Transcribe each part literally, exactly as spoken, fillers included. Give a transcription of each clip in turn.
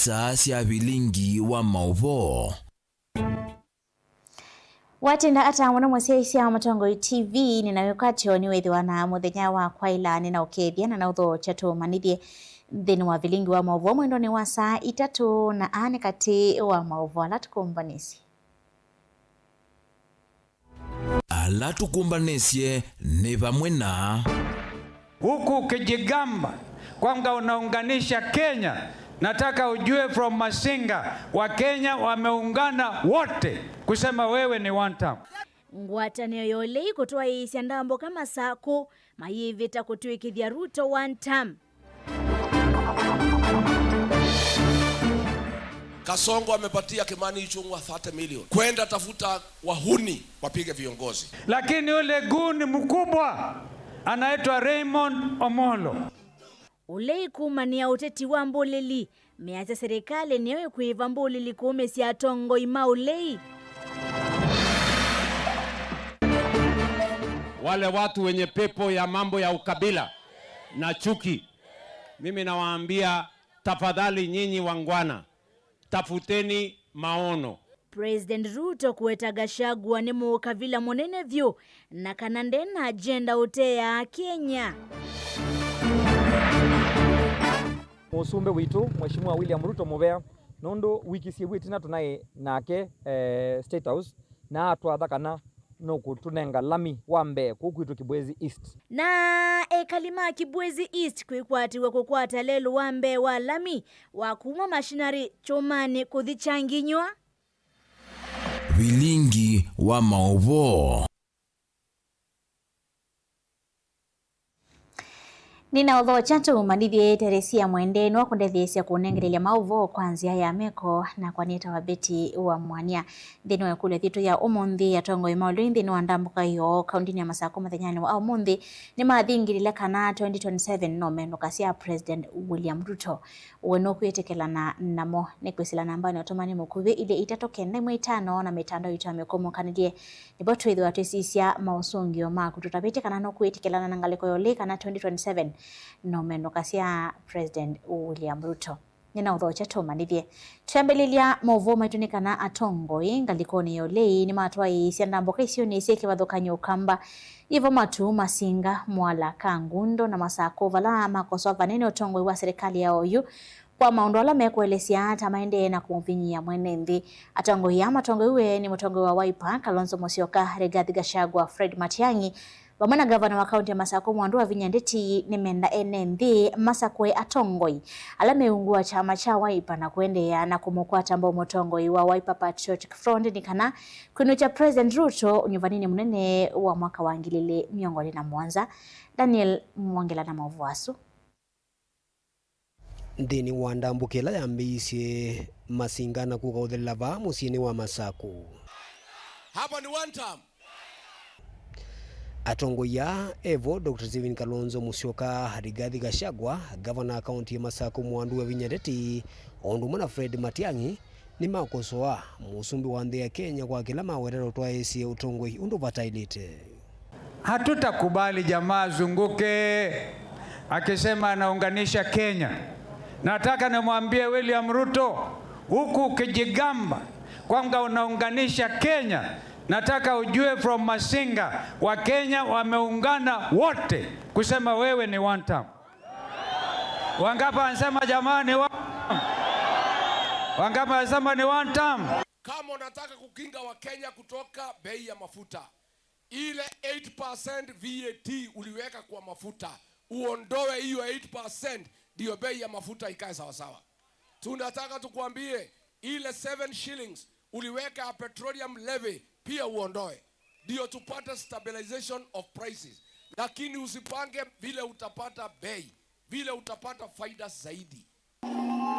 Saa sya vilingi wa maũvoo. Watinda ata mũno mũsyaĩĩsya wa Mũtongoi T V, nĩna wĩkwatyo nĩwĩthĩwa na mũthenya wa kwaĩla nĩna ũkethya na naũthokya tũmanĩthye nthĩnĩ wa vilingi wa maũvoo mwendonĩ wa saa itatũ na aa nĩ katĩ wa maũvoo ala tũkũmbanĩsye. Ala tũkũmbanĩsye nĩ vamwe na. Huku ukijigamba kwamba unaunganisha Kenya, nataka ujue from Masinga, Wakenya wameungana wote kusema wewe ni one term. Ngwatanĩo ya ũlei kũtwaĩĩsya ndambũka Masakũ mayĩvĩta kũtw'ĩkĩthya Ruto one term. Kasongo amepatia Kimani Ichung'wa thirty million. Kwenda tafuta wahuni wapige viongozi. Lakini ule guni mkubwa anaitwa Raymond Omolo. Ũlei kumanĩa ũteti wa mbũlĩli, measya serikali nĩyo ĩkwĩva mbũlĩli kũũmĩsya atongoi ma ũlei. Wale watu wenye pepo ya mambo ya ukabila na chuki, mimi nawaambia, tafadhali nyinyi wangwana, tafuteni maono. President Ruto kũweta Gachagua nĩ mũũkavila mũnene vyũ na kana nde na agenda ũteaa Kenya. Mũsumbĩ witũ, Mheshimiwa William Ruto mũvea, nũndũ wiki syĩ ĩtina tũnaĩ nake, eh, State House, na atwatha kana nũkũtũnenga lami wa mbee kũu kwitũ Kibwezi East. Na ekali ma Kibwezi East kwĩkwatĩw'a kũkwata lelũ wa mbee wa lami wa kuma mashinarĩ kyũmanĩ kũthi Kyanginywa. Vilingi wa maũvoo. Nĩna ũthokya tũmanĩthye Teresia Mwende nĩwe ũkũndetheesya kũnengelelya maũvoo kwa nzĩa ya meko, nakwa nĩtawa Betty wa Mwania. Nthĩnĩ wa ĩkũlyo yitũ ya ũmũnthĩ, atongoi ma ũlei nthĩnĩ wa ndambũka yoo kaũndĩnĩ ya Masakũ mũthenyanĩ wa ũmũnthĩ nĩmathingĩlile kana twenty twenty-seven no menũkasya President William Ruto. We nũkwĩtĩkĩlana namo? Nĩ kwĩsĩla nambanĩ ya ũtũmani mũkuvĩ ilĩ itatũ kenda ĩmwe itano na mĩtandao yitũ ya mĩkũmũkanĩlye. Nĩvo twĩthĩwa twĩsisya maũsũngĩo maku. Tũtavĩtye kana nũkwĩtĩkĩlana na ngalĩko ya ũlei kana twenty twenty-seven no menũkasya President William Ruto. Nĩna ũthokya tũmanĩthye. Twĩambĩlĩlya maũvoo maitũ nĩ kana atongoi ngalĩkonĩ ya ũlei nĩmatwaĩĩsya ndambũka isionĩ syĩ kĩvathũkany'o Ũkamba, Ivo Matu, Masinga, Mwala, Kangundo na Masakũ, vala makosoa vanene ũtongoi wa serikali ya oyu kwa maũndũ ala mekũelesya ta maendee na kũmũvinyĩĩa mwene nthĩ. Atongoi aa matongoew'e nĩ mũtongoi wa Wiper, Kalonzo Musyoka, Rigathi Gachagua, Fred Matiang'i, vamwe na ngavana wa kaũntĩ ya Masakũ Mwandu Wavinya Ndeti, nĩmenda ene nthĩ masakũe atongoi ala meungu wa kyama kya Wiper na kũendeea na kũmũkwata mbau mũtongoi wa Wiper Patriotic Front nĩ kana kwĩnũkya President Ruto ũnyuvaninĩ mũnene wa mwaka wa ngili ilĩ mĩongo ĩlĩ na mũonza. Daniel Mwongela na maũvoo asu. Nthĩnĩ wa ndambũka ĩla yambĩĩisye Masinga na kũka ũthelela vaa mũsyĩnĩ wa Masakũ. Hapa ni one term. Atongoi aa evo Doctor Stephen Kalonzo Musyoka, Rigathi Gachagua, ngavana wa kaũntĩ ya Masakũ Mwandu Wavinya Ndeti, o ũndũ ũmwe na Fred Matiang'i, nĩmakosoa mũsumbĩ wa nthĩ ya Kenya kwa kĩla mawetete ũtwaĩĩsye ũtongoi ũndũ vataĩlĩte. Hatutakubali jamaa azunguke akisema anaunganisha Kenya. Nataka nimwambie William Ruto, huku ukijigamba kwamba unaunganisha Kenya, nataka ujue from Masinga, Wakenya wameungana wote kusema wewe ni one term. Wangapi wanasema jamani, one term? Wangapi wanasema ni one term? Kama unataka kukinga Wakenya kutoka bei ya mafuta, ile eight percent V A T uliweka kwa mafuta, uondoe hiyo eight percent, ndio bei ya mafuta ikae sawasawa. Tunataka tukuambie, ile seven shillings uliweka ya petroleum levy pia uondoe, ndio tupate stabilization of prices. Lakini usipange vile utapata bei, vile utapata faida zaidi.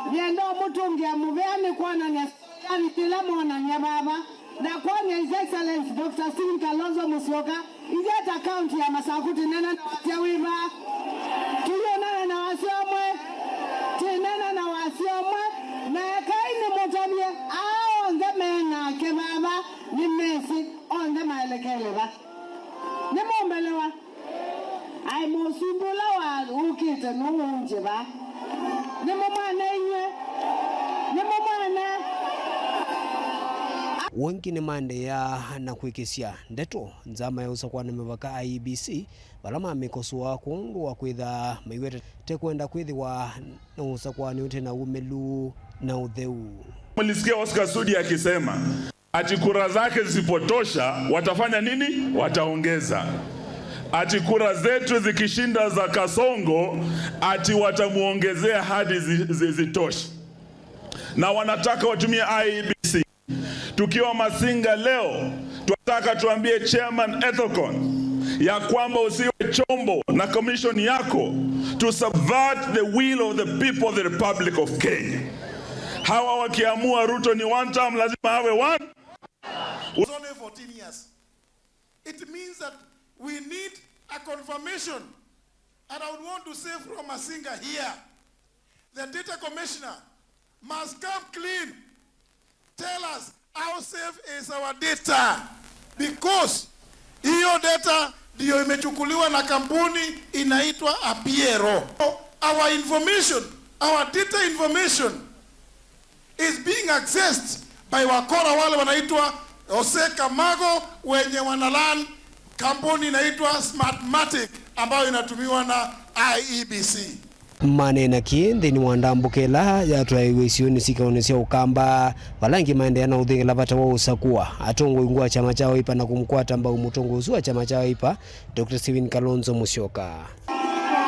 Ndienda ũmũtũngĩa mũvea nĩ kwonany'a solidarity ĩla mwonany'a vava, na kwony'a His Excellency Doctor Stephen Kalonzo Musyoka, ithyĩ ta kaũntĩ ya Masakũ tũnena na wasya wĩ vaa. Tũyĩonana na wasya ũmwe, tũnena na wasya ũmwe, na ekai nĩmũtavye, aa onthe me nake vava nĩmesĩ onthe maelekele va. Nĩmũmbelewa? Aĩ mũsumbĩ ũla wa ũkĩte nũũ ũngĩ vaa? Nĩmũmwana inyw'ĩ? Nĩmũmwene. Ũngĩ nĩmaendeea na kwĩkĩsya ndeto nzama ya ũsakũa na mĩvaka I E B C, vala mamĩkosoa kwondũ wa kwĩtha maiweta te kwenda kwĩthĩwa na ũsakũani ũte na umĩlu na ũtheu. Mlisikia Oscar Sudi akisema ati kura zake zisipotosha, watafanya nini? Wataongeza. Ati kura zetu zikishinda za Kasongo, ati watamuongezea hadi zi-, zi-, zitoshe. Na wanataka watumie I E B C. Tukiwa Masinga leo, tunataka tuambie Chairman Ethekon ya kwamba usiwe chombo na commission yako to subvert the will of the people of the Republic of Kenya. Hawa wakiamua Ruto ni one term, lazima awe one. It's only fourteen years. It means that we need a confirmation. And I would want to say from Masinga here, the data commissioner must come clean. Tell us how safe is our data, because hiyo data ndiyo imechukuliwa na kampuni inaitwa Apiero. Our information, our data information is being accessed by wakora wale wanaitwa Jose Camargo, wenye wana run kampuni inaitwa Smartmatic ambayo inatumiwa na I E B C. Maneena kĩĩ nthĩnĩ wa ndambũka ĩla yatwaĩwe isionĩ syĩ kaũnĩ sya Ũkamba, vala angĩ maendeea na ũthingĩla vata wa ũsakũa atongoi ungu wa kyama kya Wiper na kũmũkwata mbau mũtongoi ũsu wa kyama kya Wiper, Doctor Stephen Kalonzo Musyoka.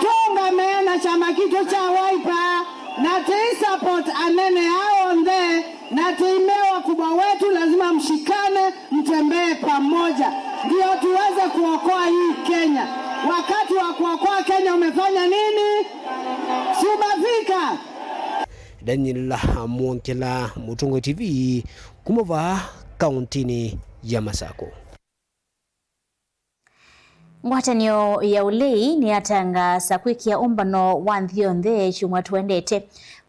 Tũũngame na kyama kitũ kya Wiper na tũisupport anene aa onthe. Na tũimea wakubwa wetu, lazima mshikane, mtembee pamoja, ndio tuweze kuokoa hii Kenya. Wakati wa kuokoa Kenya umefanya nini? Si umefika? Daniel Mwongela, Mũtongoi T V, kuma vaa kaũntĩnĩ ya Masakũ. Ngwatanĩo ya ũlei nĩyatangaasa kwĩkĩa ũmbano wa nthĩ yonthe kyumwa tũendete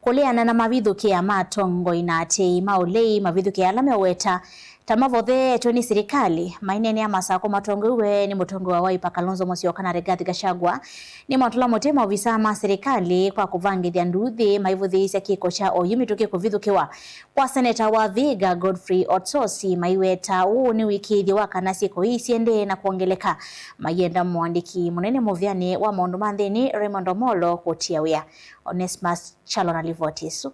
kũleana na mavithũkĩa ma atongoi na aatĩĩi ma ũlei, mavithũkĩa ala meũweta ta mavothetwe nĩ silikalĩ. Maineenea Masakũ matongoew'e nĩ mũtongoi wa Wiper Kalonzo Musyoka na Rigathi Gachagua nĩmatũla mũtĩ maovisaa ma silikalĩ kwa kũvangĩthya nduuthĩ maivũthĩĩsya kĩko kya oyu mĩtũkĩ kũvithũkĩwa. Kwa seneta wa Vihiga, Godfrey Otsosi, maiweta ũũ nĩ ũĩkĩĩthyo wa kana syĩko ii siendee na kwongeleka. Maienda mũandĩki mũnene mũvĩanĩ wa maũndũ ma nthĩnĩ, Raymond Omolo, kũtia wĩa. Onesmus Chalo na livoti ĩsu.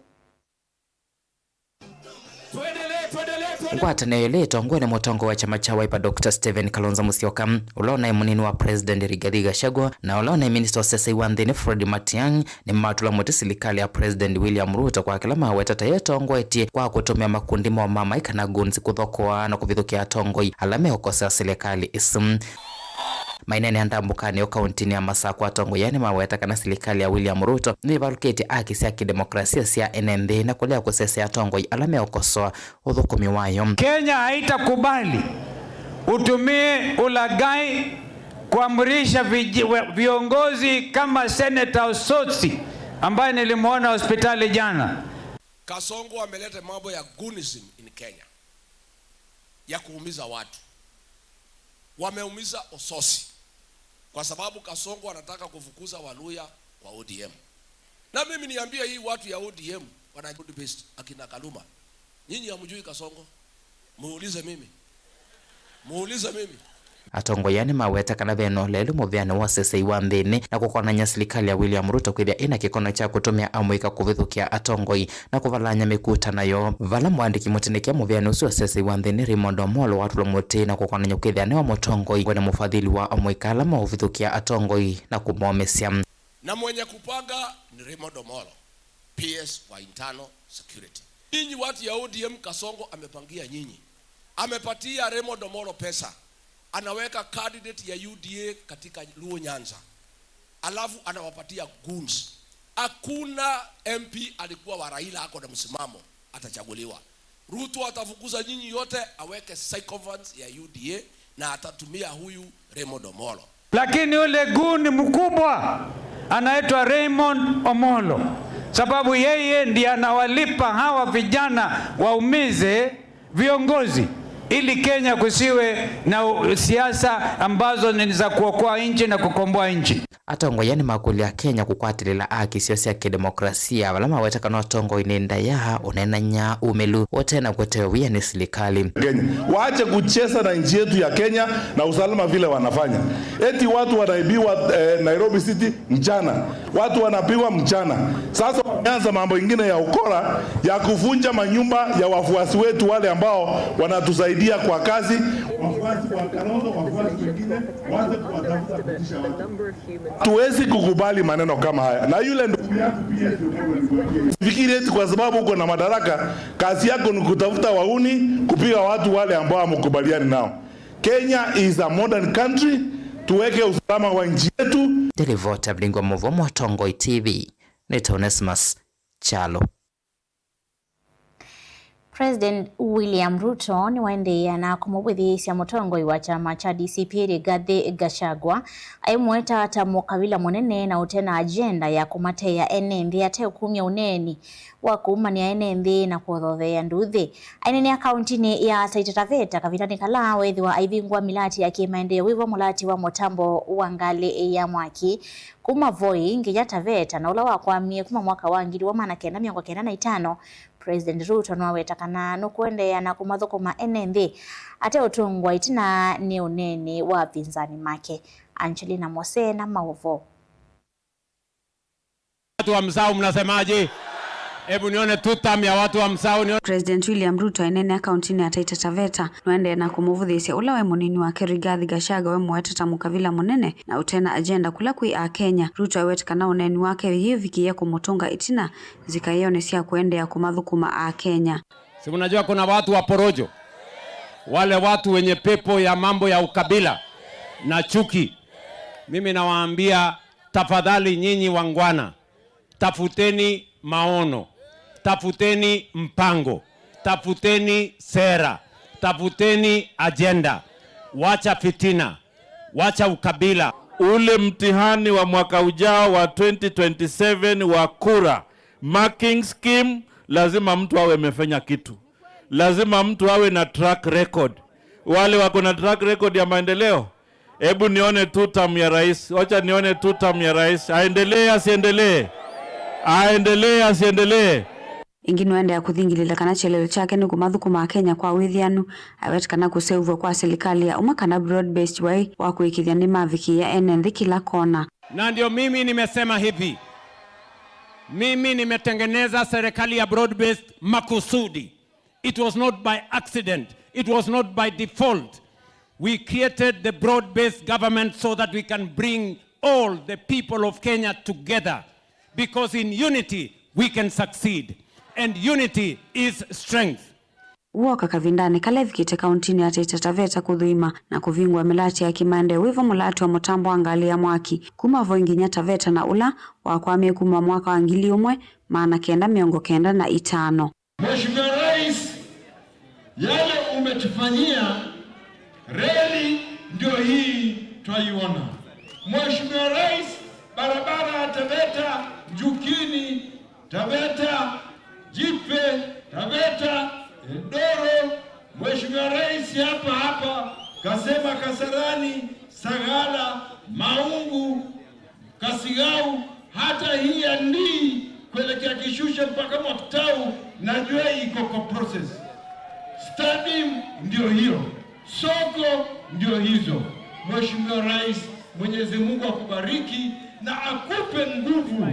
Ngwatanĩo ĩla ĩtongoew'e nĩ mũtongoi wa kyama kya Wiper, Doctor Stephen Kalonzo Musyoka, ũla ũnaĩ mũnini wa President Rigathi Gachagua, na ũla ũnaĩ minista ũsesei wa nthĩnĩ Fred Matiang'i, nĩmatũla mũtĩ silikalĩ ya President William Ruto kwa kĩla maweta ta ĩtongoetye kwa kũtũmĩa makundi moo ma maĩ kana goons kũthokoa na kũvithũkĩa atongoi ala meũkosea silikalĩ ĩsu. Maineenea ndambũkanĩ yo kaũntĩnĩ ya Masakũ, atongoi aa nĩmaweta kana silikalĩ ya William Ruto nĩvalũkĩtye aki sya kĩdemokrasia sya ene nthĩ na kũlea kũsesea atongoi ala meũkosoa ũthũkũmi wayo. Kenya haitakubali utumie ulaghai kuamrisha viji-, we-, viongozi kama Senator Osotsi ambaye nilimwona hospitali jana. Kasongo ameleta mambo ya goonism in Kenya, ya kuumiza watu. Wameumiza Osotsi kwa sababu Kasongo anataka kufukuza Waluya kwa O D M. Na mimi niambie hii watu ya O D M, wana broad based, akina Kaluma. Nyinyi hamjui Kasongo? Muulize mimi. Muulize mimi. Atongoi aa nĩmaweta kana ve na ũlelũ mũvĩanĩ wa ũsesei wa nthĩnĩ na kũkonany'a silikalĩ ya William Ruto kwĩthĩa ĩna kĩkono kya kũtũmĩa amũika kũvithũkĩa atongoi na kũvalany'a mĩkutano yoo. Vala mũandĩki mũtindĩke mũvĩanĩ ũsu wa ũsesei wa nthĩnĩ Raymond Omolo watũlwa mũtĩ na kũkonany'a kwĩthĩa nĩwe mũtongoi, we nĩ mũvathili wa amũika ala maũvithũkĩa atongoi na kũmomĩsya. Na mwenye kupanga ni Raymond Omolo, P S wa internal security. Nyinyi watu ya O D M, Kasongo amepangia nyinyi. Amepatia Raymond Omolo pesa. Anaweka candidate ya U D A katika Luo Nyanza. Alafu anawapatia goons. Hakuna M P alikuwa wa Raila ako na msimamo atachaguliwa. Ruto atafukuza nyinyi yote, aweke sycophants ya U D A na atatumia huyu Raymond Omolo. Lakini yule goon mkubwa anaitwa Raymond Omolo, sababu yeye ndiye anawalipa hawa vijana waumize viongozi ili Kenya kusiwe na u-, siasa ambazo ni za kuokoa nchi na kukomboa nchi. Atongoi aa nĩmakũlya Akenya kũkwatĩlĩla aki syoo sya kĩdemokrasia, vala maweta kana ũtongoi nĩ ndaĩa, ũneenany'a, ũmĩlu, ũte na kũetewe wia nĩ silikalĩ. Kenya. Waache kucheza na nchi yetu ya Kenya na usalama vile wanafanya. Eti watu wanaibiwa, eh, Nairobi City mchana. Watu wanapigwa mchana. Sasa wameanza mambo ingine ya ukora ya kuvunja manyumba ya wafuasi wetu wale ambao wanatusaidia kwa kazi. Wafuasi wa Kalonzo, wafuasi wengine, waanze kuwatafuta kutisha watu. Hatuwezi kukubali maneno kama haya. Na yule ndugu yangu pia, fikiri eti kwa sababu uko na madaraka, kazi yako ni kutafuta wauni, kupiga watu wale ambao hamkubaliani nao. Kenya is a modern country. Tuweke usalama wa nchi yetu. Nĩ livoti ya Vilingi wa Mauvoo ma Ũtongoi T V, nĩ ta Onesmus Kyalo. President William Ruto nĩwaendeea na kũmũvũthĩĩsya mũtongoi wa kyama kya D C P Rigathi Gachagua, aimũeta ta mũkavila mũnene na ũte na agenda ya kũmateea ene nthĩ ateũkumya ũneeni wa kũumanĩa ene nthĩ na kũthotheea nduthi. Aineenea kauntinĩ ya Taita Taveta kavindanĩ kala weethĩwa aivingũa milati ya kĩmaendeeo, wĩvo mũlati wa mũtambo wa ngalĩ ya mwaki kuma Voi nginya Taveta, na ũla wakwamie kuma mwaka wa ngili ĩmwe maana kenda mĩongo kenda na itano, President Ruto nĩwaweta kana nũkũendeea na kũmathũkũma ene nthĩ ateũtũngwa ĩtina nĩ ũneeni wa apinzani make. Angelina Mose na maũvoo. Watu wa Msau, mnasemaje? Hebu nione two term ya watu wa Msau, nione. President William Ruto aineenea kauntinĩ ya Taita Taveta nũendee na kũmũvũthĩĩsya ũla waĩ mũnini wake Rigathi Gachagua, wĩmũete ta mũkavila mũnene na ũte na agenda kũla kwĩ Akenya. Ruto aweta kana ũneeni wake ũyĩvikĩĩa kũmũtũnga ĩtina nzikaĩonĩ sya kũendeea kũmathũkũma Akenya. Si mnajua kuna watu wa porojo, wale watu wenye pepo ya mambo ya ukabila na chuki. Mimi nawaambia, tafadhali nyinyi wangwana, tafuteni maono, tafuteni mpango, tafuteni sera, tafuteni agenda. Wacha fitina, wacha ukabila. Ule mtihani wa mwaka ujao wa twenty twenty-seven wa kura, marking scheme, lazima mtu awe amefanya kitu. Lazima mtu awe na track record. Wale wako na track record ya maendeleo, hebu nione two term ya rais. Wacha nione two term ya rais. Aendelee, asiendelee? Aendelee, asiendelee? Ĩngĩ nũendeea kũthingilĩla kana kyelelo kyake nĩ kũmathũkũma Akenya kwa wĩthĩanu, aweta kana kũseũvw'a kwa silikalĩ ya ũmwe kana broad based waĩ wa kũĩkĩĩthya nĩmavikĩĩa ene nthĩ kĩla kona. Na ndio mimi nimesema hivi, mimi nimetengeneza serikali ya broad based makusudi. It was not by accident. It was not by default. We created the broad-based government so that we can bring all the people of Kenya together, because in unity we can succeed, and unity is strength. Wooka kavindanĩ kala evikĩte kauntinĩ ya Taita Taveta kũthũima na kũvingũa mĩlatĩ ya kĩmaendeeo, wĩvo mũlatĩ wa mũtambo wa ngalĩ ya mwaki kuma Voi nginya Taveta, na ũla wakwamie kuma mwaka wa ngili ĩmwe maana kenda mĩongo kenda na itano. Mheshimiwa Rais, yale umetufanyia, reli ndio hii twaiona. Mheshimiwa Rais, barabara ya Taveta, Njukini, Taveta, Jipe, Taveta, Edoro. Mheshimiwa Rais, hapa hapa, Kasema, Kasarani, Sagala, Maungu, Kasigau, hata hii ya Ndii kuelekea Kishushe mpaka Mwaktau, najua iko kwa process. Stadium ndio hiyo, soko ndio hizo. Mheshimiwa Rais, Mwenyezi Mungu akubariki na akupe nguvu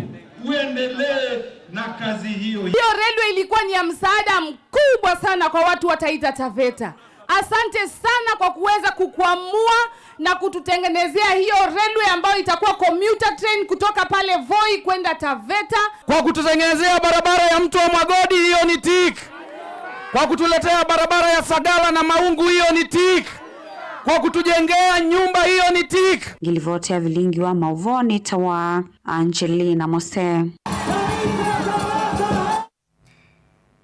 uendelee na kazi hiyo. Hiyo railway ilikuwa ni ya msaada mkubwa sana kwa watu wa Taita Taveta. Asante sana kwa kuweza kukwamua na kututengenezea hiyo railway ambayo itakuwa commuter train kutoka pale Voi kwenda Taveta. Kwa kututengenezea barabara ya Mto wa Magodi, hiyo ni tick. Kwa kutuletea barabara ya Sagala na Maungu, hiyo ni tick. Kwa kutujengea nyumba, hiyo ni tick. Ngilivoti ya vilingi wa mauvoo nĩ ta wa Angelina Mose.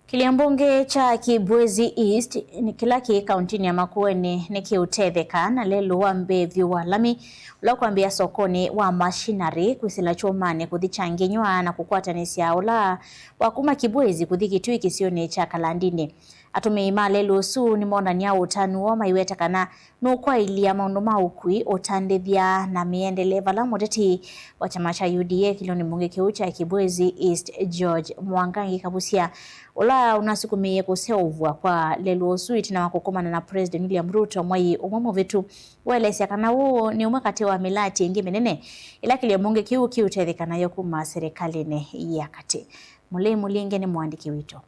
Kĩlĩa mbunge kya Kibwezi East, nĩ kĩla kĩ kauntinĩ ya Makueni, nĩkĩũtetheka na lelũ wa mbee vyũ wa lami ũla ũkwambĩĩa sokonĩ wa machinery kwĩsĩla kyũmanĩ kũthi Kyanginywa na kũkwatanĩsya ũla wa kuma Kibwezi kũthi Kitui kĩsionĩ kya Kalandini. Atũmĩi ma lelũ ũsu nĩmonany'a ũtanu woo maiweta kana nũkwaĩlya maũndũ ma ũkui, ũtandĩthya na mĩendele vala mũteti wa kyama kya U D A kĩlĩonĩ mbunge kĩu kya Kibwezi East, George Mwangangi Kavusya, ũla ũnasukumĩie kũseũvw'a kwa lelũ ũsu ĩtina wa kũkomana na President William Ruto mwei ũmwe mũvĩtu, weelesya kana ũũ nĩ ũmwe katĩ wa mĩlatĩ ĩngĩ mĩnene ĩla kĩlĩo mbunge kĩu kĩũtetheka nayo kuma serikalĩnĩ ya katĩ. Mũlei Mũlinge nĩ mũandĩki witũ.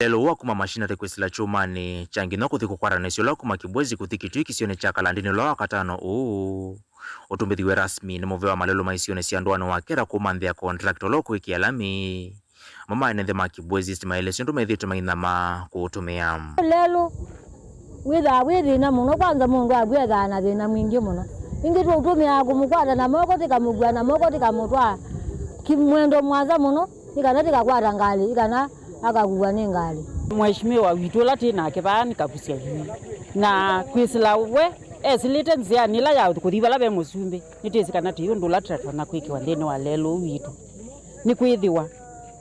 Lelũ wa kuma Machinery kwĩsĩla kyũmanĩ kya Nginywa kũthi kũkwatanĩsya ũla wa kuma Kibwezi kũthi Kitui kĩsionĩ kya Kalandini ũla wa katano ũũ ũtumbĩthiw'e rasmi nĩ mũvea wa malelũ ma isionĩ sya ndũanĩ wa Kera kuma nthĩ ya contractor ũla ũkũĩkĩa lami. Amwe ma ene nthĩ ma Kibwezi East maelesya ũndũ methĩĩtwe mainama kũũtũmĩa. Lelũ wĩthaa wĩ thĩna mũno, kwanza mũndũ akw'ethaa na thĩna mwingĩ mũno. Ĩngĩ tũũtũmĩaa kũmũkwata na moko tĩkamũkua na moko tĩkamũtwaa kĩmwendo mũasa mũno, nĩ kana tĩkakwata ngalĩ, ĩ kana akakuwa nĩ ngalĩ. Mheshimiwa witũ ũla twĩ nake vaa nĩ Kavusya Yu, na kwĩsĩla we esĩlĩte nzĩanĩ ĩla ya kũthi vala ve mũsumbĩ, nĩtwĩsĩ kana tũi ũndũ ũla tũtatonya kwĩkĩwa nthĩnĩ wa lelũ ũũ witũ. Nĩkwĩthĩwa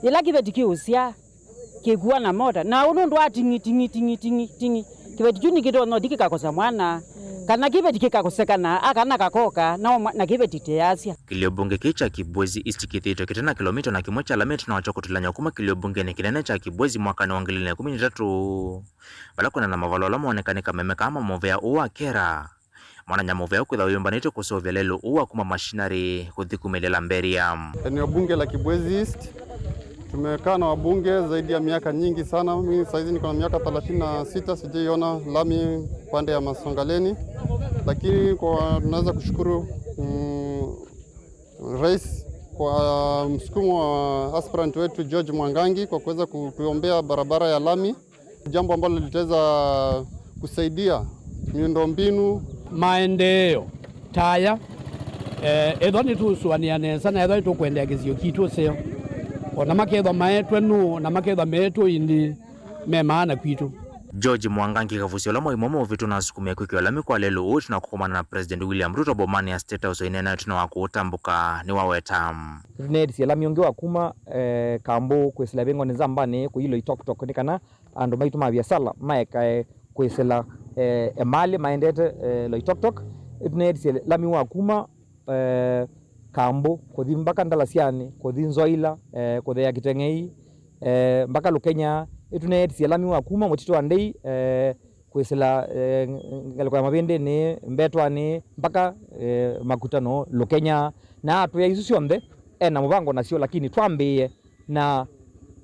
yĩla kĩveti kĩũsyaa, kĩkua na mota. Na ũũ nũndũ wa ting'i, ting'i, ting'i, ting'i, ting'i. Kĩveti kyu nĩkĩtonya ũthi kĩkakosa mwana. Kana kĩveti kĩkakosekana, akana kakoka, na, na kĩveti tĩyasya. Kĩlĩo mbunge kĩĩ kya Kibwezi East kĩthĩĩtwe kĩte na kĩlomita na kĩmwe kya lami ĩtina wakyo kũtilany'a kuma kĩlĩo mbungenĩ kĩnene kya Kibwezi mwakanĩ wa ngili ilĩ na ĩkũmi na itatũ, vala kwĩna na mavalũa ala mooneka nĩ kameme kaa ma mũvea ũũ wa Kera. Monany'a mũvea ũũ kwĩthĩwa wĩyũmbanĩtye kũseũvya lelũ ũũ wa kuma Machinery kũthi kumĩlya Lamberia. Eneo bunge la Kibwezi East, tumekaa na wabunge zaidi ya miaka nyingi sana. Mimi saizi niko na miaka thelathini na sita, sijaiona lami pande ya Masonga Lane. Lakini kwa, tunaweza kushukuru, mm, Rais kwa msukumo wa aspirant wetu George Mwangangi kwa kuweza kutuombea barabara ya lami. Jambo ambalo litaweza kusaidia miundombinu. Maendeeo ta aya, eh, ethwa nĩtũsũanĩa nesa na ethwa nĩtũkwendea kĩsio kitũ ũseo, o na makethwa maetwe nũũ na makethwa meetũ ĩndĩ me maana kwitũ. George Mwangangi Kavusya ũla mwei mũmwe mũvĩtu nasukumie kwĩkĩwa lami kwa lelũ ũũ ĩtina wa kũkomana na President William Ruto bomanĩ ya State House o ĩneena ĩtina wa kũũtambũka nĩwaweta. Nĩtũneetisye lami ũngĩ wa kuma, eh, Kambũ kwĩsĩla ĩvĩng'onĩ Nzambanĩ kũthi Loitoktok nĩ kana andũ maitũ ma viasala maekae kwĩsĩla, eh, emalĩ maendete, eh, Loitoktok. Nĩtũneetisye lami wa kuma, eh, Kambũ kũthi mpaka Ndalasyanĩ, kũthi Nzoila, eh, kũtheea Kĩteng'ei, eh, mpaka Lũkenya. Nĩtũneetisye lami wa kuma Mũtitũ wa Ndei, eh, kwĩsĩla, eh, ngalĩko ya Mavĩndĩnĩ, Mbetwanĩ, mpaka, eh, Makutano, Lũkenya. Na atwĩa isu syonthe ena mũvango nasyo, lakini twambĩĩe na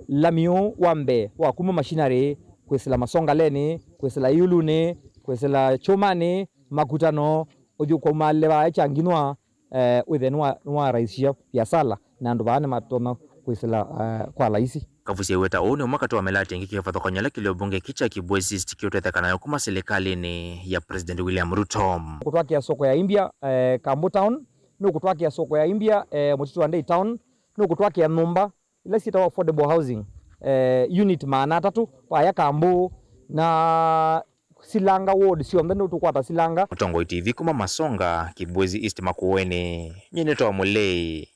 lami ũũ wa mbee wa kuma Machinery kwĩsĩla Masonga Lane, kwĩsĩla Ĩũlũnĩ, kwĩsĩla Kyũmanĩ, Makutano, ũthyũkwa umaalĩle vaa kya Nginywa, eh, wĩthĩe nĩwa-, nĩwaraisisya viasala na andũ vaa nĩmatonya kwĩsĩla, eh, kwa laisi. Kavusya aiweta ũũ nĩ ũmwe katĩ wa mĩlatĩ ĩngĩ kĩvathũkany'o ĩla kĩlĩo mbunge kĩĩ kya Kibwezi East kĩũtetheka nayo kuma silikalĩnĩ ya President William Ruto. Nũkũtwakĩa soko ya India, eh, Kambũ Town, nũkũtwakĩa soko ya India, eh, Mũtitũ wa Ndei Town, nũkũtwakĩa nyũmba ila syĩtawa affordable housing, eh, unit maana atatũ vaya Kambũ na Silanga ward syonthe nĩtũkwata Silanga. Mũtongoi T V kuma Masonga, Kibwezi East Makueni, nyie nĩtawa Mũlei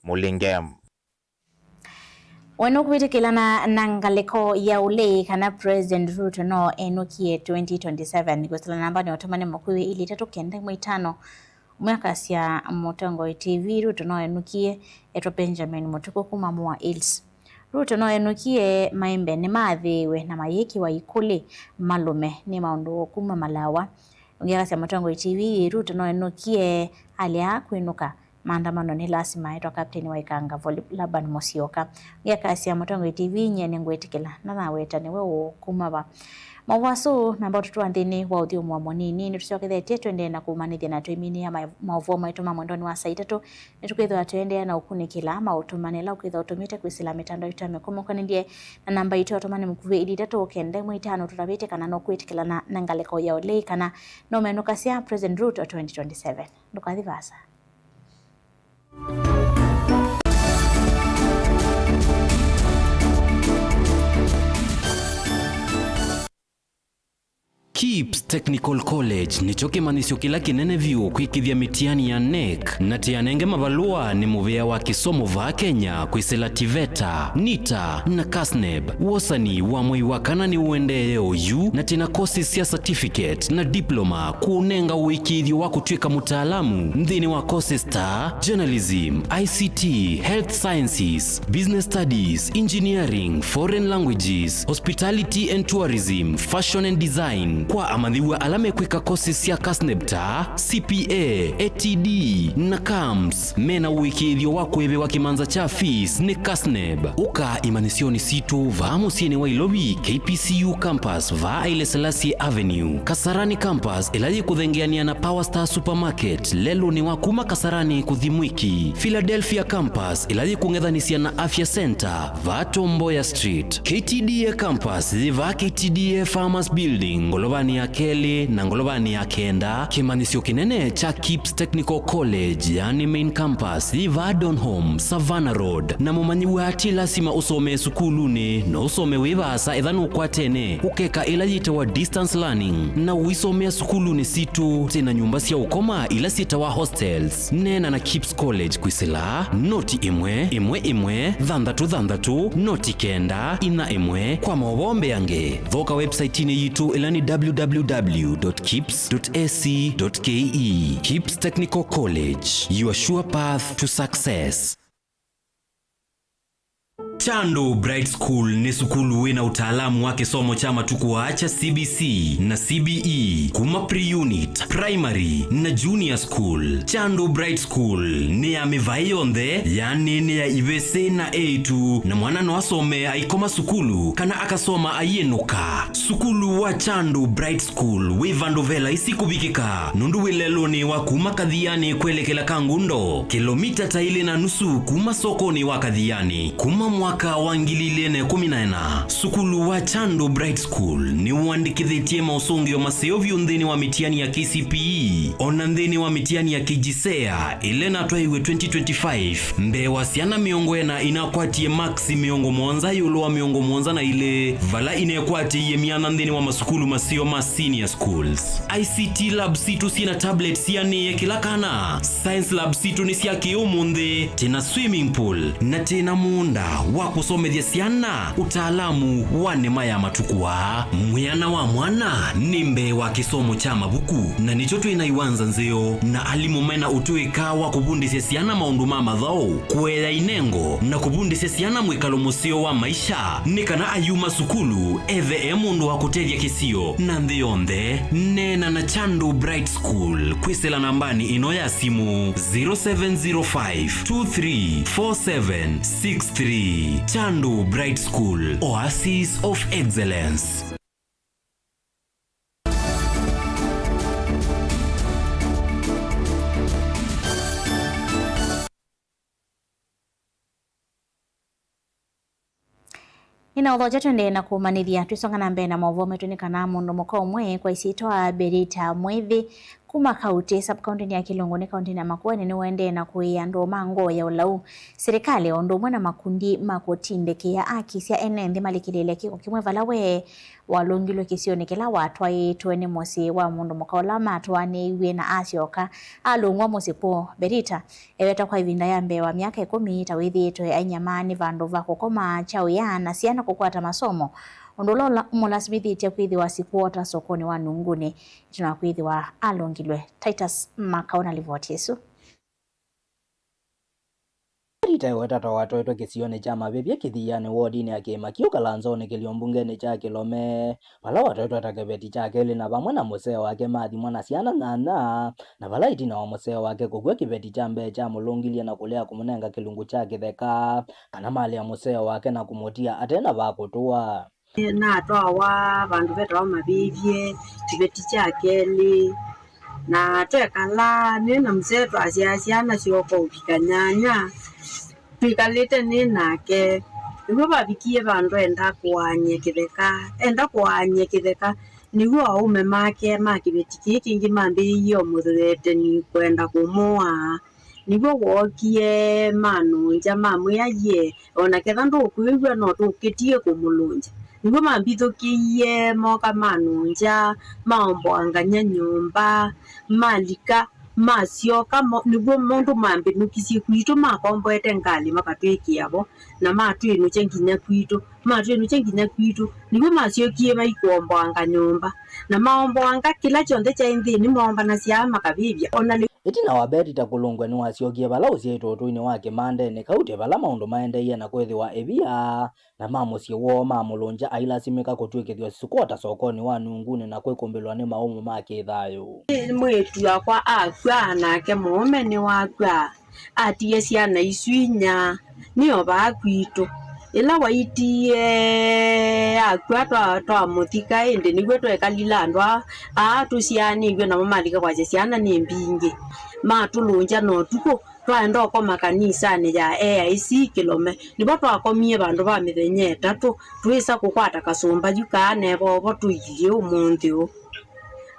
Mũlinge. We nũkwĩtĩkĩlana na ngalĩko ya ũlei kana President Ruto no enũkie twenty twenty-seven kwĩsĩla nambanĩ ya ũtũmani mũkuvi ilĩ itatũ kenda ĩmwe itano? Ũmwe akasya mũtongoi T V, Ruto no enũkie, etwa Benjamin Mũtuku kuma Moa Hills. Ruto no enũkie, maembe nĩmaathĩĩwe na mayĩkĩwa ikũlĩ malũme nĩ maũndũ kuma Malawa. Ũngĩ akasya mũtongoi T V, Ruto no enũkie, alea kwĩnũka maandamano nĩ lasima, etwa Captain wa Ikanga Voli-, Laban Musyoka. Ũngĩ akasya mũtongoi T V, nyie nĩngwĩtĩkĩla na naweta nĩwe ũũ kuma va. Maũvoo asu na mbau tũtũa nthĩnĩ wa ũthyũmũo mũnini, nĩtũsyokethetye tũendee na kũmanĩthya na tũiminĩa ma-, maũvoo maitũ ma mwendonĩ wa saa itatũ. Nĩtũkwĩthĩwa tũendeea na ũkunĩkĩla maũtũmani ala ũkwĩthĩwa ũtũmĩte kwĩsĩla mĩtandao itũ ya mĩkũmũkanĩlye na namba itũ ya ũtũmani mũkuvĩ ilĩ itatũ kenda ĩmwe itano. Tũtavĩtye kana no kwĩtĩkĩlana na ngalĩko ya ũlei kana no menũkasya President Ruto twenty twenty-seven. Ndũkathi vaasa. KIPPS Technical College nĩkyo kĩmanyĩsyo kĩla kĩnene vyũ kwĩkĩthya mĩtiani ya NEC, na tĩanenge mavalũa nĩ mũvĩa wa kĩsomo vaa Kenya kwĩsĩla TVETA, NITA, na KASNEB. Wosani wa mwei wa kana nĩũendee oyu, na tĩna courses sya certificate na diploma kũũnenga ũĩkĩĩthyo wa kũtw'ĩka mũtaalamu nthĩnĩ wa courses ta journalism, I C T, health sciences, business studies, engineering, foreign languages, hospitality and tourism, fashion and design. Kwa amanyĩw'a ala mekwĩka courses sya KASNEB ta C P A, A T D, na CAMS, mena ũĩkĩĩthyo wa kũĩvĩwa kĩmanza kya fees nĩ KASNEB. Ũka imanyĩsyonĩ sitũ vaa mũsyĩnĩ wa Ilovi, K P C U campus vaa Haile Selassie Avenue, Kasarani campus ĩla yĩkũthengeanĩa na Power Star Supermarket lelũnĩ wa kuma Kasarani kũthi Mwiki, Philadelphia campus ĩla yĩkũng'ethanĩsya na Afya Center vaa Tom Mboya Street, K T D A campus yĩ vaa K T D A Farmers Building ngolovanĩ ya kelĩ na ngolovanĩ ya kenda. Kĩmanyĩsyo kĩnene kya KIPPS Technical College, yani main campus, yĩ vaa Donholm, Savannah Road. Na mũmanyĩw'a ti lasima ũsomee sukulunĩ, no ũsome wĩ vaasa etha nũkwatene ũkeka ĩla yĩtawa distance learning, na ũisomea sukulunĩ sitũ. Twĩna nyũmba sya ũkoma ila syĩtawa hostels. Neena na KIPPS College kwĩsĩla noti ĩmwe ĩmwe ĩmwe thanthatũ thanthatũ noti kenda inya ĩmwe. Kwa maũvoo mbeange, thoka website-inĩ yitũ ĩla nĩ W W W dot kipps dot A C dot K E. KIPPS Technical College, your sure path to success. Chandu Bright School nĩ sukulu wĩna ũtaalamu wa kĩsomo kya matukũ aa kya C B C na C B E kuma pre-unit, primary, na junior school. Chandu Bright School nĩ ya mĩvaĩ yonthe, yani nĩ ya ivĩsĩ na eĩtu, na mwana no asome aikoma sukulu kana akasoma aiĩnũka. Sukulu wa Chandu Bright School wĩ vandũ ve laisi kũvikĩka, nũndũ wĩ lelũnĩ wa kuma Kathiani kwelekela Kangundo, kĩlomita ta ilĩ na nusu kuma sokonĩ wa Kathiani. Kuma mwaka wa ngili ilĩ na ĩkũmi na ĩna, sukulu wa Chandu Bright School nĩwandĩkĩthĩtye maũsũngĩo maseo vyũ nthĩnĩ wa mĩtiani ya K C P E, ona nthĩnĩ wa mĩtiani ya K J S E A ĩla ĩnatwaiwe twenty twenty-five. Mbee wa syana mĩongo ĩna inakwatie maksi mĩongo mũonza ĩũlũ wa mĩongo mũonza na ilĩ, vala inekwatĩie myanya nthĩnĩ wa masukulu maseo ma senior schools. I C T lab sitũ syĩna tablets sianĩe kĩla kana. Science lab sitũ nĩ sya kĩũmũnthĩ, tĩna swimming pool, na tĩna mũũnda wa kũsomethya syana ũtaalamu wa nĩma ya matukũ aa. Mwĩana wa mwana nĩ mbee wa kĩsomo kya mavuku, na nĩkyo twĩna iwanza nzeo na alimũ mena ũtũĩka wa kũvundĩsya syana maũndũ ma mathaũ, kũea inengo, na kũvundĩsya syana mwĩkalo mũseo wa maisha, nĩ kana ayuma sukulu ethe e mũndũ wa kũtethya kĩsio na nthĩ yonthe. Neena na Chandu Bright School kwĩsĩla nambanĩ ĩno ya simũ, zero seven zero five two three four seven six three. Chandu Bright School, Oasis of Excellence. Nĩnaũthokya twendee na kũmanyĩthya twĩsonga na mbee na maũvoo maitũ nĩ kana mũndũ mũka ũmwe kwa ĩsyĩtwa Berita Mwĩthĩ kuma Kauti, sub-county-nĩ ya Kĩlungu nĩ kaunti-nĩ ya Makueni nĩũendee na kũĩĩa andũ ma ngoo ya ũlau, silikalĩ o ũndũ ũmwe na makundi ma kũtindĩkĩĩa akisya ene nthĩ malikĩlĩĩle kĩko kĩmwe vala we walũngilwe kĩsionĩ kĩla watwaĩtwe nĩ mũsyĩ wa mũndũ mũka ũla matwaanĩiw'e na asyoka alũngwa mũsyĩ kwoo. Berita eweta kwa ĩvinda ya mbee wa myaka ĩkũmi ta wĩthĩĩtwe ainyamaa nĩ vandũ va kũkoma kya wĩa na syana kũkwata masomo, ũndũ ũla ũla ũmũlasimĩthĩtye kwĩthĩwa sikwota sokonĩ wa Nunguni ĩtina wa kwĩthĩwa alũngilwe. Titus Makau na livoti ĩsu. Rita ĩweta ta watwaĩtwe kĩsionĩ kya Mavĩvyĩ Kĩthianĩ wodinĩ ya Kĩĩma Kĩu Kalanzonĩ kĩlio mbungenĩ kya Kĩlome, vala watwaĩtwe ta kĩveti kya kelĩ na vamwe na mũseo wake mathimwa na syana nyanya, na vala ĩtina wa mũseo wake kũkw'a kĩveti kya mbee kyamũlũngilye na kũlea kũmũnenga kĩlungu kya kĩtheka kana malĩ ya mũseo wake na kũmũtia ate na va kũtũa. Natwawa vandũ vetawa Mavĩvyĩ, kĩveti kya kelĩ, na twekala nĩ na mũsee twasyaa syana syoka ũvika nyanya, twĩkalĩte nĩ nake. Nĩw'o vavikie vandũ enda kũaany'a kĩtheka, enda kũaany'a kĩtheka, nĩw'o aũme make ma kĩveti kĩĩ kĩngĩ mambĩĩie ũmũtheteni kwenda kũmũaa. Nĩw'o wookie manũngya mamwĩa, yie, o na ketha ndũkwĩw'a, no tũkĩtie kũmũlũngya. Nĩw'o mambithũkĩie, mooka manũngya, maomboangany'a nyũmba, malika, masyoka, mo-, nĩw'o maũndũ mambĩnũkisye kwitũ, makomboete ngalĩ makatwĩkĩa vo, na matwĩnũkya nginya kwitũ, matwĩnũkya nginya kwitũ. Nĩw'o masyokie maikũomboanga nyũmba, na maomboanga kĩla kyonthe kyaĩ nthĩnĩ, moombanasya makavĩvya. O na lĩu. Ĩtina wa Betty ta kũlũngw'a, nĩwasyokie vala ũsyaĩtwe ũtũinĩ wa kĩmandenĩ kau, tĩ vala maũndũ maendeeie na kwĩthĩwa ĩvia, na ma mũsyĩ woo mamũlũngya ailasimĩka kũtw'ĩkĩthw'a sukota sokonĩ wa Nungunĩ na kwĩkũmbĩlwa nĩ maũmũ ma kĩthayũ. Mwĩĩtu wakwa akw'a, nake mũũme nĩwakw'a, atie syana isu inya, nĩ o vaa kwitũ. Ĩla waitie akw'a, twa-, twamũthika, ĩndĩ nĩw'o twekalile andũ aa, aa tũsyaanĩw'e, namo malika kwasya syana nĩ mbingĩ. Matũlũngya na ũtukũ, twaenda ũkoma kanisanĩ ya A I C Kĩlome. Nĩvo twakomie vandũ va mĩthenya ĩtatũ, tũĩsa kũkwata kasũmba yu kaa nevovo tũilyĩ ũmũnthĩ ũũ.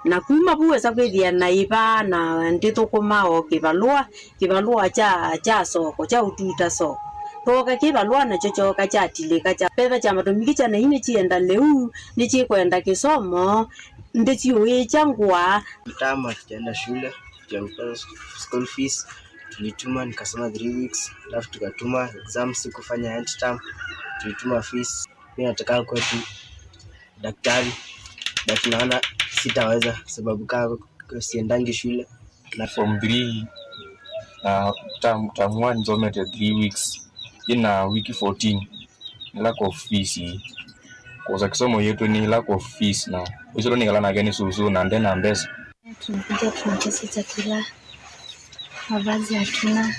Na kuma vau esa kwĩthĩa naĩva na ndĩthũkũma o kĩvalũa, kĩvalũa kya, kya soko, kya ũtuta soko. Twoka kĩvalũa nakyo kyoka kyatilĩka kya veva kya matumĩki kya naĩ nĩkyĩenda lĩu, nĩkyĩkwenda kĩsomo, ndĩsyũĩkya ngũa. Term hatujaenda shule, tulipewa school fees, tulituma nikasoma three weeks, alafu tukatuma exam, sikufanya end term, tulituma fees. Mimi nataka kuwa tu daktari, but naona sitaweza sababu kaa siendangi shule. Na form three na term, term one nsomete three weeks, ina wiki fourteen. Lack of fees. Kwosa kĩsomo yetu nĩ lack of fees, na ũcio nĩkala nake nĩ susu na nde na mbesa. Tunakuja, tunakosa chakula, mavazi hatuna,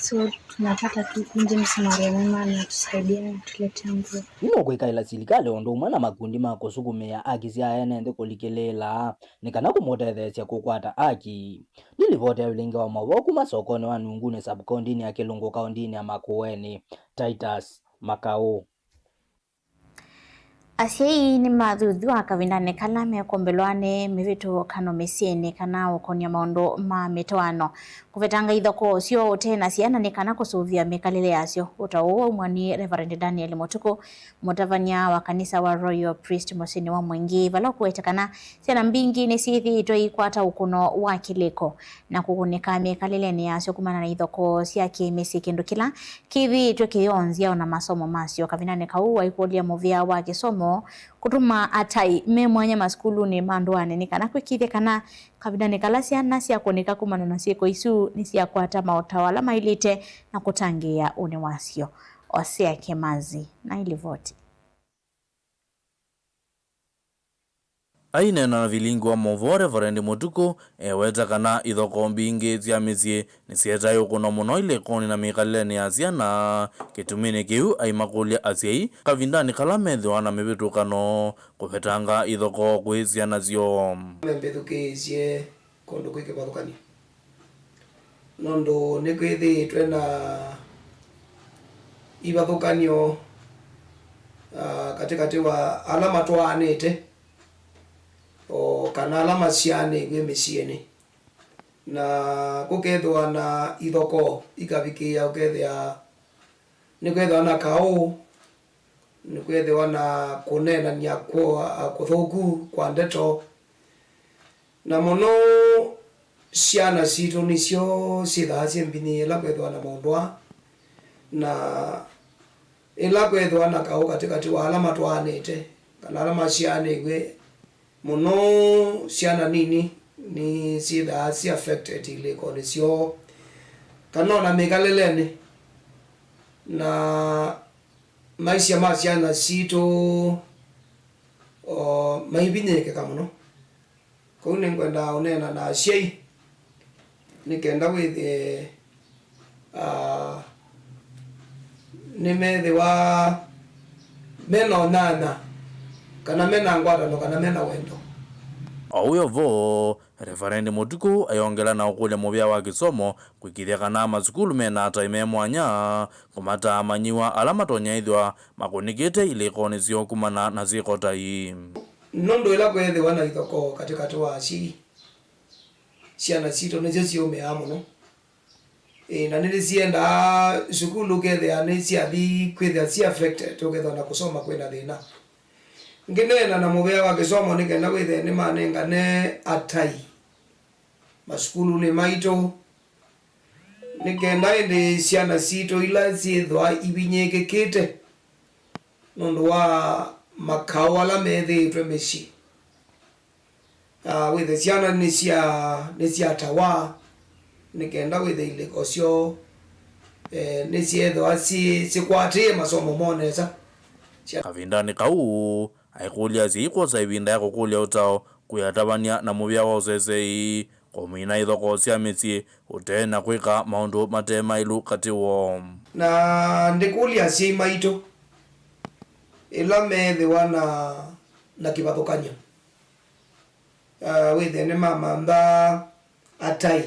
so tunapata tu nje msamaria mwema anatusaidia, anatuletea nguo. Nĩmũkwĩkaĩla silikalĩ ũndũ ũmwe na makundi ma kũsukumĩa aki sya ene nthĩ kũlikĩlĩĩla nĩ kana kũmũtetheesya kũkwata aki. Nĩ livoti ya Vilingi wa Mauvoo kuma sokonĩ wa Nungunĩ sub-kaũndĩnĩ ya Kĩlungu kaũndĩnĩ ya Makueni, Titus Makau. Asyai nĩmathuthw'a kavindanĩ kala mekũmbĩlwa nĩ mĩvĩtũkano mĩsyĩnĩ kana ũkonia maũndũ ma mĩtwaano. Kũvetanga ithokoo syoo ũte na syana nĩ kana kũsũvĩa mĩkalĩle yasyo. Ũtao ũũ waumwa nĩ Reverend Daniel Mũtukũ, mũtavany'a wa kanisa wa Royal Priest mũsyĩnĩ wa Mwingi, vala ũkũweta kana syana mbingĩ nĩsyĩthĩĩtwe iikwata ũkũno wa kĩlĩko na kũkũnĩka mĩkalĩlenĩ yasyo kumana na ithokoo sya kĩ-mĩsyĩ, kĩndũ kĩla kĩthĩĩtwe kĩyonzya o na masomo masyo. Kavindanĩ kau, waikũlya mũvĩa wa kĩsomo kũtũma atai me mwanya masukulunĩ ma ndũanĩ nĩ kana kwĩkĩĩthya kana kavindanĩ kala syana syakũnĩka kumana na syĩko isu nĩsyakwata maũtao ala maĩlĩte na kũtangĩĩa ũnĩ wasyo. Osea Kemazi na ilivoti. Aineena na Vilingi wa Mauvoo, Reverend Mũtukũ eweta kana ithokoo mbingĩ sya mĩsyĩ nĩsyetae ũkũno mũno ilĩkonĩ na mĩkalĩlenĩ ya syana. Kĩtuminĩ kĩu, aimakũlya asyai kavindanĩ kala methĩwa na mĩvĩtũkano kũvetanga ithokoo kwĩ syana syoo. Membĩthukĩĩsye kũndũ kwĩ kĩvathũkany'o, nũndũ nĩkwĩthĩĩtwe na ivathũkany'o, ah, katĩkatĩ wa ala matwaanĩte, o kana ala masyaanĩw'e mĩsyĩnĩ, na kũkethĩwa na ithokoo ikavikĩĩa ũkethĩa nĩkwethĩwa na kaũ, nĩkwĩthĩwa na kũneenany'a kũ-, kũthũku kwa ndeto, na mũno syana sitũ nĩsyo syĩthaa syĩ mbinyĩ ĩla kwĩthĩwa na maũndũ aa, na ĩla kwĩthĩwa na kaũ katĩkatĩ wa ala matwaanĩte kana ala masyaanĩw'e. Mũno syana nini nĩsyĩthaa syĩ affected ilĩkonĩ syoo, kana o na mĩkalĩlenĩ, na maisha ma syana sitũ, o, maivinyĩĩkĩka mũno. Kwoou nĩngwenda ũneena na asyai nĩ kenda wĩthĩe, ah, nĩmethĩwa mena ũnyanya, kana mena ngwatano, kana mena wendo. O wĩ o vo, Reverend Mũtukũ ayongela na ũkũlya mũvĩa wa kĩsomo kwĩkĩĩthya kana masukulu mena atai me mwanya kũmataa amanyĩw'a ala matonya ĩthĩwa makũnĩkĩte ilĩkonĩ syoo kumana na syĩko ta ii. Nũndũ ĩla kwĩthĩwa na ithokoo katĩkatĩ wa asyai, syana sitũ nĩsyo siũmĩaa mũno. Ĩĩ, na nĩsyĩendaa sukulu, ũkethĩa nĩsyathi kwĩthĩa si affected, ũkethĩa na kũsoma kwĩna thĩna. Ngĩneena na mũvea wa kĩsomo nĩ kenda wĩthĩe nĩmanengane atai masukulunĩ maitũ, nĩ kenda ĩndĩ syana sitũ ila syĩthwa ivinyĩĩkĩkĩte nũndũ wa makaũ ala methĩĩtwe mĩsyĩ, ah, wĩthe syana nĩsya, nĩsyatawa, nĩ kenda wĩthe ilĩko syoo, eh, nĩsyeethĩwa syĩ, syĩkwatĩĩe masomo moo nesa. Sya- Kavindanĩ kau, aikũlya asyai kwosa ĩvinda ya kũkũlya ũtao kwĩ atavany'a na mũvĩa wa ũseseĩ, kũmina ithokoo sya mĩsyĩ, ũtee na kwĩka maũndũ mate maĩlu katĩ woo. Na ndĩkũlya asyai maitũ, ĩla meethĩwa na, na kĩvathũkany'o, ah, wĩthĩe nĩmamantha atai,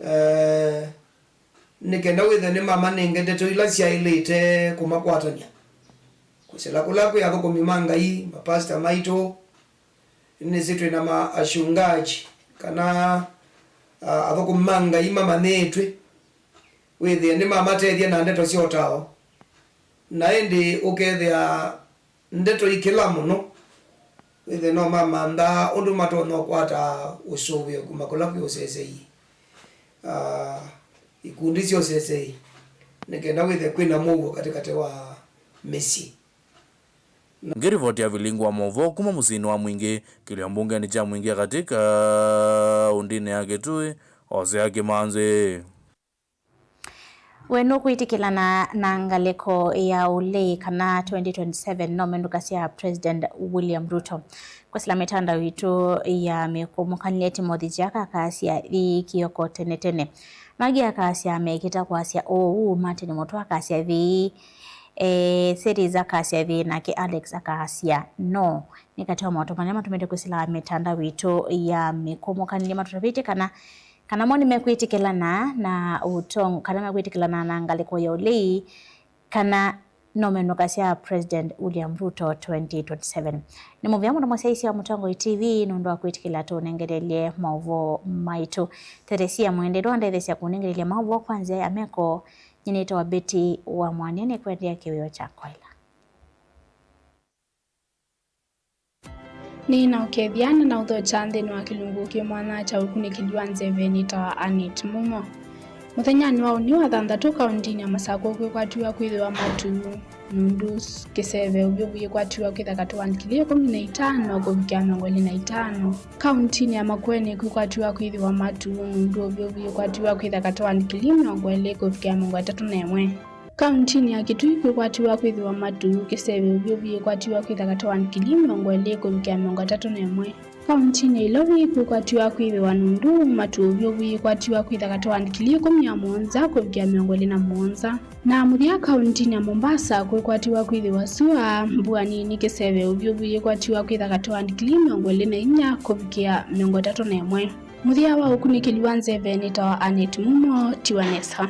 eh, nĩ kenda wĩthĩe nĩmamanenge ndeto ila syaĩlĩte kũmakwatany'a. Kwĩsĩla kũla kwĩ athũkũmi ma Ngai, mapasta maitũ, nĩsĩ twĩ na ma ashungaji, kana, ah, athũkũmi ma Ngai mamanyĩĩtw'e, wĩthĩe nĩmamatethya na ndeto sya ũtao. Na ĩndĩ ũkethĩa ndeto ikĩla mũno, wĩthĩe no mamanthaa ũndũ matonya ũkwata ũsũvĩo kuma kũla kwĩ ũseseĩ, ah, ikundi sya ũseseĩ, nĩ kenda wĩthĩe kwĩna mũuo katĩkatĩ wa mĩsyĩ. Ngĩrivoti ya vilingi wa maũvoo kuma mũsyĩnĩ wa Mwingĩ, kĩlio mbungenĩ kya Mwingĩ ya Katĩ kaũndĩnĩ ya Kitui, Hosea Kimanzi. We nũkwĩtĩkĩlana na ngalĩko ya ũlei kana twenty twenty-seven no mĩndũkasya President William Ruto? Kwĩsĩla mĩtandao itũ ya mĩkũmũkanĩlya Timothy Jaka akasya vĩĩ kĩoko tene tene. Magi akasya mekĩta kwasya ũũ, Martin Mũtwa akasya vĩĩ, eh, Series akasya vĩĩ, nake Alex akasya no. Nĩ katĩ wa maũndũ marĩa matũmĩte kwĩsĩla mĩtandao itũ ya mĩkũmũkanĩlya matũtavĩtye kana, kana mo nĩmekwĩtĩkĩlana na ũtongo, kana mekwĩtĩkĩlana na ngalĩko ya ũlei, kana no mĩndũkasya President William Ruto twenty twenty-seven. Nĩ mũvea mũno mũsyaĩĩsya wa Mũtongoi T V nũndũ wa kwĩtĩkĩla tũnengelelye maũvoo maitũ. Theresia Mwendendwa andetheesya kũnengelelya maũvoo kwa nzĩa ya meko. Nyie nĩtawa Betty wa Mwania, nĩkwendeea kĩwĩo kya kwaĩla. Nĩ na ũkethya na na ũthokya nthĩnĩ wa kĩlungu kĩ mwanya kya ũkunĩkĩli wa nzeve nĩtawa Annet Mumo. Mũthenyanĩ wa ũnĩ wa thanthatũ kaũntinĩ ya Masakũ kwĩkwatiw'a kwĩthĩwa matu nũndũ kĩseve ũvyũvu yĩkwatiw'a kwĩtha katĩ wa ngili ĩkũmi na itano kũvikĩa mĩongo ĩlĩ na itano. Kaũntinĩ ya Makueni kwĩkwatiw'a kwĩthĩwa matu nũndũ ũvyũvu yĩkwatiw'a kwĩtha katĩ wa ngili mĩongo ĩlĩ kũvikĩa mĩongo ĩtatũ na ĩmwe. Kaũntinĩ ya Kitui kwĩkwatiw'a kwĩthĩwa matu, kĩseve ũvyũvu yĩkwatiw'a kwĩtha katĩ wa ngili mĩongo ĩlĩ kũvikĩa mĩongo ĩtatũ na ĩmwe. Kaũntinĩ ya Ilovi kwĩkwatiw'a kwĩthĩwa nũndũ matu ũvyũvu yĩkwatiw'a kwĩtha katĩ wa ngili ĩkũmi na mũonza kũvikĩa mĩongo ĩlĩ na mũonza. Na mũthya kaũntinĩ ya Mombasa kwĩkwatiw'a kwĩthĩwa sua, mbua nini, kĩseve ũvyũvu yĩkwatiw'a kwĩtha katĩ wa ngili mĩongo ĩlĩ na inya kũvikĩa mĩongo ĩtatũ na ĩmwe. Mũthya wa ũkunĩkĩli wa nzeve nĩtawa Annet Mumo, tiwa nesa.